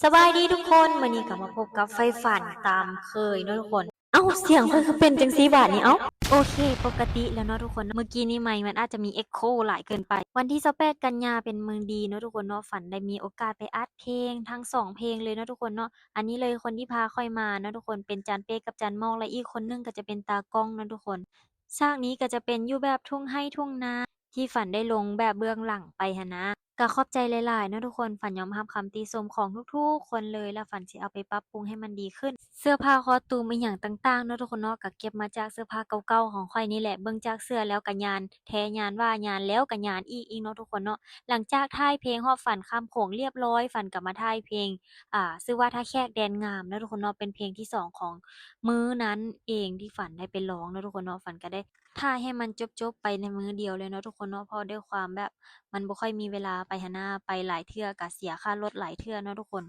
ສະບາຍດີທຸກຄົນ ມື້ນີ້ກໍມາພົບກັບໄຟຝັນຕາມເຄີຍເນາະທຸກຄົນ. ເອົ້າ ສຽງຂ້ອຍຄືເປັນຈັ່ງຊີ້ບາດນີ້? ເອົ້າ ໂອເຄ ປົກກະຕິແລ້ວເນາະທຸກຄົນ. ເມື່ອກີ້ນີ້ໄມມັນອາດຈະມີເອັກໂຄຫຼາຍເກີນໄປ. ວັນທີຊາວແປດກັນຍາເປັນມື້ດີເນາະທຸກຄົນເນາະ, ຝັນໄດ້ມີໂອກາດໄປອັດເພງທັງສອງເພງເລີຍເນາະທຸກຄົນເນາະ. ອັນນີ້ເລີຍຄົນທີ່ພາຂ້ອຍມາເນາະທຸກຄົນ ເປັນຈານເປ້ກັບຈານໝອກ ແລະ ອີກຄົນໜຶ່ງກໍຈະເປັນຕາກ້ອງເນາະທຸກຄົນ. ສາກນີ້ກໍຈະເປັນຢູ່ແບບທົ່ງໄຮ່ທົ່ງນາ ທີ່ຝັນໄດ້ລົງແບບເບື້ອງຫຼັງໄປຫັ້ນນະ. ກໍຂອບໃຈຫຼາຍໆເນາະທຸກຄົນ, ຝັນຍອມຮັບຄຳຕິຊົມຂອງທຸກໆຄົນເລີຍ ແລ້ວຝັນຊິເອົາໄປປັບປຸງໃຫ້ມັນດີຂຶ້ນ. ເສື້ອຜ້າຄອສຕູມອີ່ຫຍັງຕ່າງໆເນາະທຸກຄົນເນາະ ກໍເກັບມາຈາກເສື້ອຜ້າເກົ່າໆຂອງຂ້ອຍນີ້ແຫຼະ. ເບິ່ງຈາກເສື້ອແລ້ວກໍຍານ ແທ້ຍານວ່າຍານແລ້ວກໍຍານອີກອີກເນາະທຸກຄົນເນາະ. ຫຼັງຈາກຖ່າຍເພງຮອບຝັນຂ້າມໂຂງລຽບລ້ອຍ ຝັນກໍມາຖ່າຍເພງ ອ່າ ຊື່ວ່າຖ້າແຂກແດນງາມເນາະທຸກຄົນເນາະ, ເປັນເພງທີສອງຂອງມື້ນັ້ນເອງທີ່ຝັນໄດ້ໄປຮ້ອງເນາະທຸກຄົນເນາະ. ຝັນກໍໄດ້ຖ່າຍໃຫ້ມັນຈົບໆໄປໃນມື້ດຽວເລີຍເນາະທຸກຄົນເນາະ, ເພາະດ້ວຍຄວາມແບບມັນບໍ່ຄ່ອຍມີເວລາໄປຫັ້ນນະ, ໄປຫຼາຍເທື່ອກໍເສຍຄ່າລົດຫຼາຍເທື່ອເນາະທຸກຄົນ.